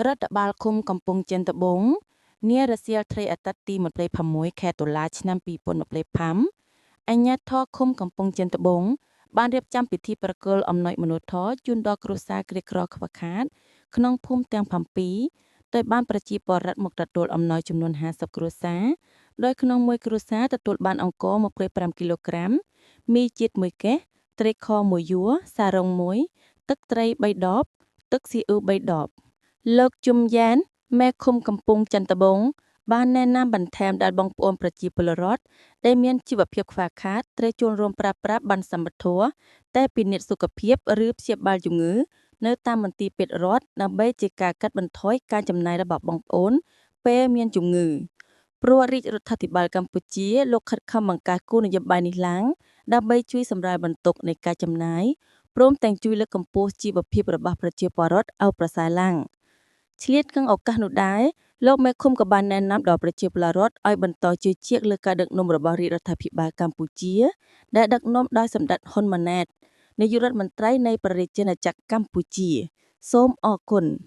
រដ្ឋបាលឃុំកំពង់ចិនត្បូងនារសៀលថ្ងៃអាទិត្យទី26ខែតុលាឆ្នាំ2025អាជ្ញាធរឃុំកំពង់ចិនត្បូងបានរៀបចំពិធីប្រគល់អំណោយមនុស្សធម៌ជូនដល់គ្រួសារក្រីក្រខ្វះខាតក្នុងភូមិទាំង7ដោយបានប្រជាពលរដ្ឋមកទទួលអំណោយចំនួន50គ្រួសារដោយក្នុងមួយគ្រួសារទទួលបានអង្ករ25គីឡូក្រាមមីជាតិមួយកេះត្រីខមួយយួរសារ៉ុងមួយទឹកត្រី3ដបទឹកស៊ីអ៊ូ3ដបលោកជុំយ៉ានមេឃុំកំពង់ចន្ទត្បូងបានណែនាំបន្ថែមដល់បងប្អូនប្រជាពលរដ្ឋដែលមានជីវភាពខ្វះខាតត្រូវចូលរួមប្រើប្រាស់បណ្ណសមធម៌តែពិនិត្យសុខភាពឬព្យាបាលជំងឺនៅតាមមន្ទីរពេទ្យរដ្ឋដើម្បីជាការកាត់បន្ថយការចំណាយរបស់បងប្អូនពេលមានជំងឺព្រោះរាជរដ្ឋាភិបាលកម្ពុជាលោកខិតខំបង្កើតគោលនយោបាយនេះឡើងដើម្បីជួយសម្រាលបន្ទុកនៃការចំណាយព្រមទាំងជួយលើកកម្ពស់ជីវភាពរបស់ប្រជាពលរដ្ឋឲ្យប្រសើរឡើងឆ្លៀតក្នុងឱកាសនោះដែរលោកមេឃុំក៏បានណែនាំដល់ប្រជាពលរដ្ឋឲ្យបន្តជឿជាក់លើការដឹកនាំរបស់រាជរដ្ឋាភិបាលកម្ពុជាដែលដឹកនាំដោយសម្ដេចហ៊ុនម៉ាណែតនាយករដ្ឋមន្ត្រីនៃព្រះរាជាណាចក្រកម្ពុជា សូមអរគុណ។